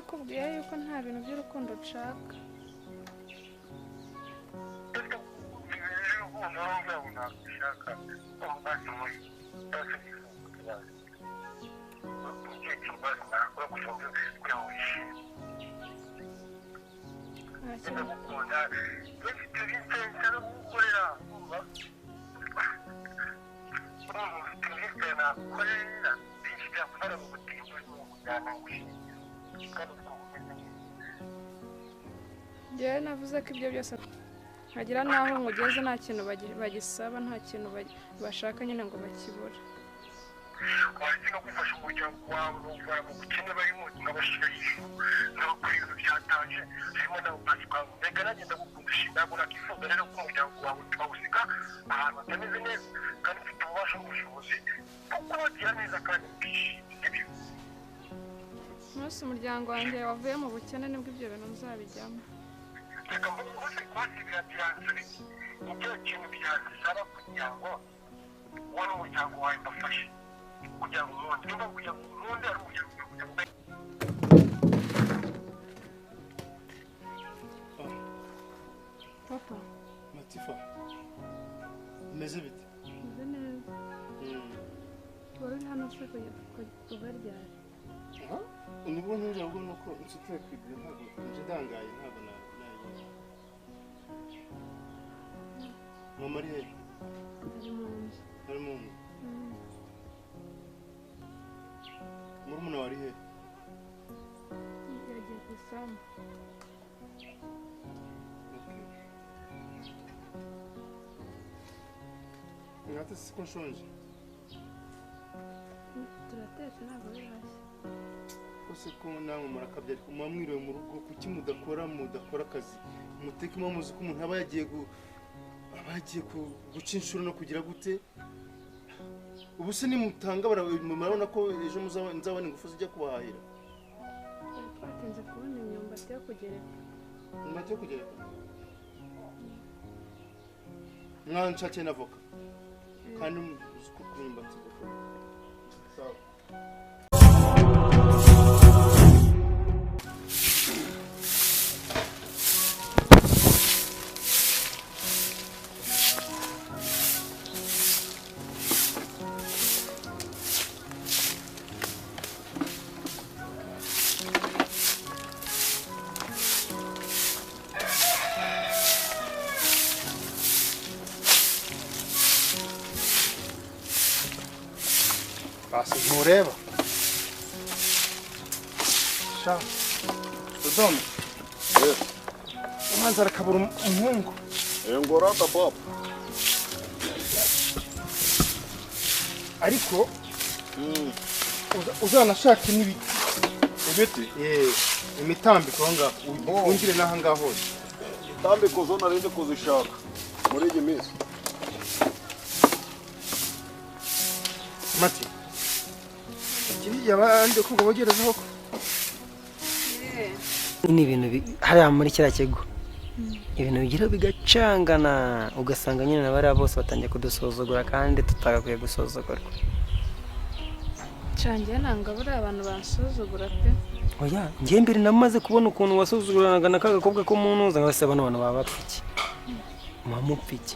Nakubwiye yuko nta bintu by'urukundo nshaka. Nta kintu. Njyewe navuze ko ibyo byose nkagira n'aho ngugeze nta kintu bagisaba, nta kintu bashaka nyine ngo bakibure. Waretse no gufasha umuryango wawe n'uvana mu bukene barimo, nkabashyira hejuru, nkabakora ibintu byatanje harimo nawe pasikamu. Reka nanjye ndagukunda, ntabwo nakifuza rero ko umuryango wawe twawusiga ahantu hatameze neza, kandi mfite ububasha n'ubushobozi bwo kubagira neza kandi bwishimye, sibyo? Umunsi umuryango wanjye wavuye mu bukene nibwo ibyo bintu nzabijyamo. Reka mbose kwasibira byansubiye nicyo kintu byansaba kugira ngo wowe n'umuryango wawe mbafashe kugira ngo umunde, nimba kugira ngo umunde ari umuryango wawe kugira ngo Papa. Matifa, bimeze bite? Meze neza. Wari uri hano se kuva ryari? Aha, nibwo ntinjira, ahubwo nuko inshuti yawe kwibwira, ntabwo nje ndangaye, ntabwo nayibona. Mama ari hehe? Ari mu nzu. Ari mu nzu. Murumuna wawe ari hehe? Yagiye ku isambu. Okay. Mwate siko nshonje. Turatetse, ntabwo birashya. Ko se ko namwe murakabya, ariko muba mwiriwe mu rugo, kuki mudakora akazi? Muteke, muba muzi ko umuntu aba yagiye guca inshuro no kugira gute? Ubu se nimutanga murabona ko ejo nzabona ingufu zijya kubahahira? Twari twatinze kubona imyumbati yo kugereka. Imyumbati yo kugereka? Mwanshakiye na voka. Kandi muzi ko ku myumbati voka. Sawa. Basi ntureba sha Dodome, umanza arakabura umuhungu. Ngorata papa. Ariko uzanashake n'ibiti. Ibiti? Imitambiko aho ngaho wongere n'aha ngaho hose. Itambiko zo narindi kuzishaka muri iyi minsi. Mati, kiriya abandi ko bogerezaho ko Ni ibintu hariya muri kiriya kigo, ibintu bigira bigacangana, ugasanga nyine na bariya bose batangiye kudusuzugura kandi tutagakwiye gusuzugurwa. Ncangiye nanga buriya abantu bansuzugura pe. Oya, njye mbere namaze kubona ukuntu wasuzuguranaga na ka gakobwa ko mu ntuza, ngo se bano bantu baba bapfa iki? Muba mupfa iki?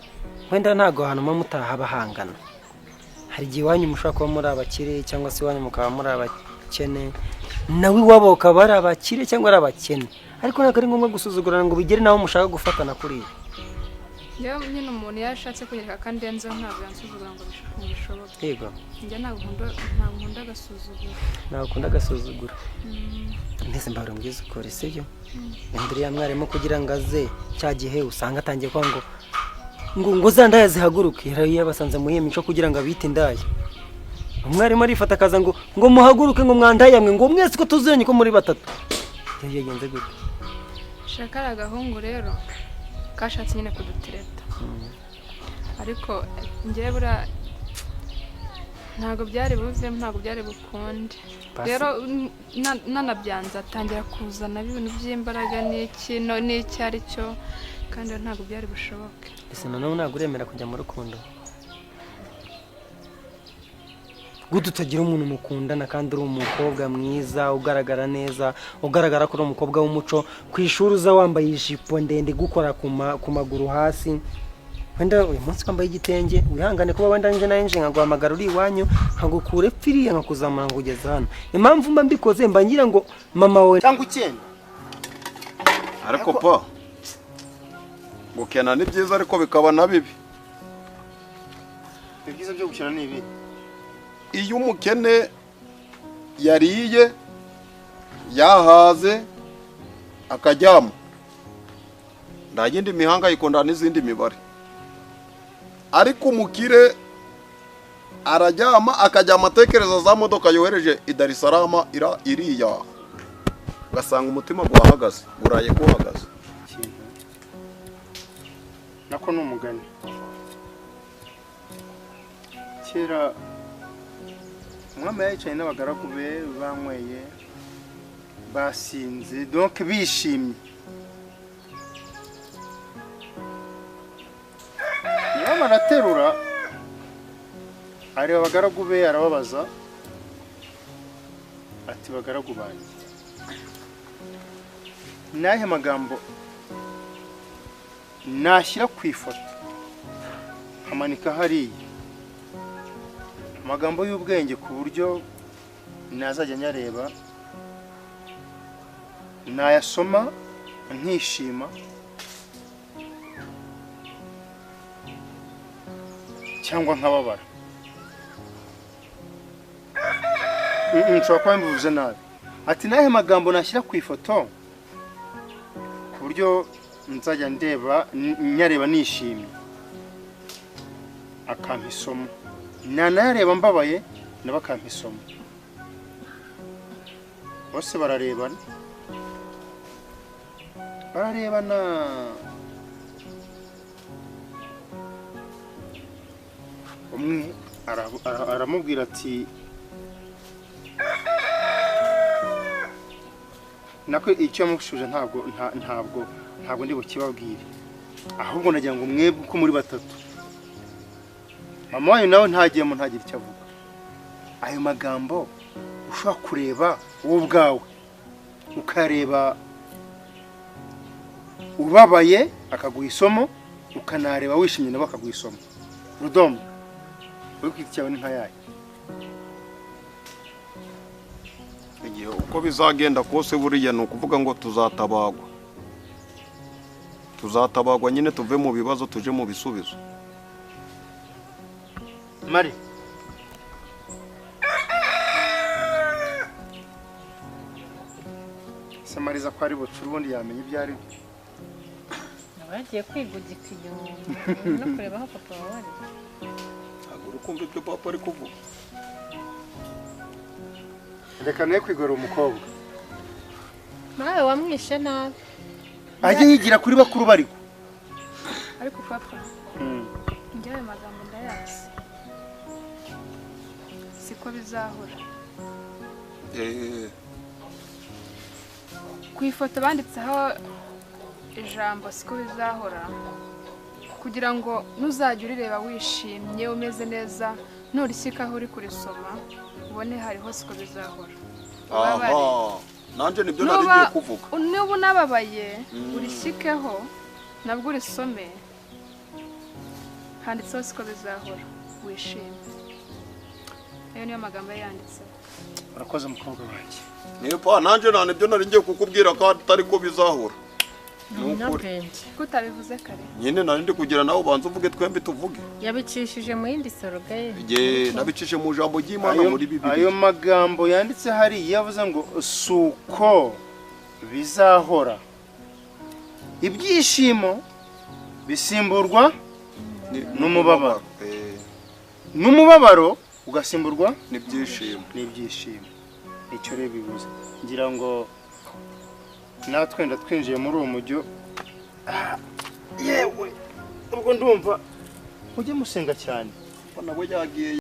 Wenda ntabwo ahantu muba mutaha bahangana. Hari igihe iwanyu mushobora kuba muri abakire cyangwa se iwanyu mukaba muri abakene, nawe iwabo bakaba ari abakire cyangwa ari abakene, ariko ntabwo ari ngombwa gusuzugurana ngo bigere n'aho mushaka gufatana kuriya. Njyewe nyine umuntu iyo ashatse kunyereka ko andenzeho ntabwo yansuzugura ngo bishoboke. Yego. Njye ntabwo nkunda agasuzuguro. Ntabwo ukunda agasuzuguro. Mbese mbabwira mbwize ukuri, sibyo? Uriya mwarimu kugira ngo aze cya gihe usanga atangiye kuvuga ngo za ndaya zihaguruke, yari yabasanze muri iyo mico kugira ngo abite indaya. Umwarimu arifata akaza ngo muhaguruke, ngo mwandaya mwe, ngo mwese ko tuziranye ko muri batatu. Yagenze gute? Shaka ari agahungu rero kashatse nyine kudutereta. Ariko njyewe buriya ntabwo byari buvemo, ntabwo byari bukunde. Rero nanabyanze atangira kuzana ibintu by'imbaraga n'iki n'icyo ari cyo, kandi ntabwo byari bushoboke. Ese noneho ntabwo uremera kujya mu rukundo? Gute utagira umuntu mukundana kandi uri umukobwa mwiza, ugaragara neza, ugaragara ko uri umukobwa w'umuco? Ku ishuri uza wambaye ijipo ndende igukora ku maguru hasi. Wenda uyu munsi wambaye igitenge, wihangane kuba wenda nje nawe nje nkaguhamagara uri iwanyu, nkagukura epfiriya, nkakuzamura nkugeza hano. Impamvu mba mbikoze, mba ngira ngo mama wawe Cyangwa icyenda. Ariko pa, gukena ni byiza ariko bikaba na bibi. Ibyiza byo gukina ni ibi? Iyo umukene yariye yahaze akaryama, nta yindi mihangayiko, nta n'izindi mibare. Ariko umukire araryama, akaryama atekereza za modoka yohereje i Dar es Salaam ira iriya, ugasanga umutima guhagaze, guraye guhagaze. Ikintu nako ni umugani. Kera umwami yicaye n'abagaragu be, banyweye, basinze, donc bishimye. Umwami araterura, areba abagaragu be, arababaza ati: "Bagaragu banjye, ni ayahe magambo nashyira ku ifoto nkamanika hariya, amagambo y'ubwenge, ku buryo nazajya nyareba, nayasoma nkishima cyangwa nkababara?" Nshobora kuba mbivuze nabi. Ati: "Nahe magambo nashyira ku ifoto ku buryo nzajya ndeba nyareba nishimye, akampa isomo, nanayareba mbabaye nabo akampa isomo?" Bose bararebana, bararebana. Umwe aramubwira ati, nako icyo yamushuje ntabwo ndi bukibabwire, ahubwo nagira ngo mwebwe uko muri batatu, mama wanyu nawe ntagiyemo, ntagire icyo avuga, ayo magambo ushobora kureba wowe ubwawe ukareba ubabaye akaguha isomo, ukanareba wishimye nabo akaguha isomo. Rudomo, uri kwita cyawe ni nka yayo. Igihe uko bizagenda kose, buriya ni ukuvuga ngo tuzatabagwa, tuzatabagwa nyine, tuve mu bibazo tuje mu bisubizo. Mari, Samariza ko ari bucura, ubundi yamenya ibyo ari byo. Bagiye kwigugika inyuma no kureba aho papa wawe ari. Ntabwo uri kumva ibyo papa ari kuvuga. Reka nawe kwigora umukobwa. Nawe wamwishe nabi. Ajye yigira kuri bakuru bariko. Ariko papa, njye ayo magambo ndayazi, siko bizahora. Ku ifoto banditseho ijambo "siko bizahora", kugira ngo nuzajya urireba wishimye, umeze neza, nurishyikaho uri kurisoma ubone hariho "siko bizahora". Ubabare. Aha, nanjye nibyo nari ngiye kuvuga. Nuba unababaye, urishyikeho nabwo urisome, handitseho "siko bizahora", wishime. Ayo niyo magambo yari yanditseho. Urakoze, mukobwa wanjye. Niyo pa, nanjye nta nibyo nari ngiye kukubwira ko atari ko bizahora. Ni Ni ukuri. umunyabwenge. Ko utabivuze kare? Nyine nari ndi kugira nawe ubanza uvuge, twembi tuvuge. Yabicishije mu yindi soroga ye. Ye, nabicishije mu jambo ry'Imana, muri Ayo Bibiliya. magambo yanditse hariya yavuze ngo suko bizahora, ibyishimo bisimburwa n'umubabaro. N'umubabaro ugasimburwa N'ibyishimo. N'ibyishimo. Icyo rero bibuze, ngira ngo natwe wenda twinjiye muri uwo mujyo. Ah, yewe, ubwo ndumva mujye musenga cyane. Nawe yagiye.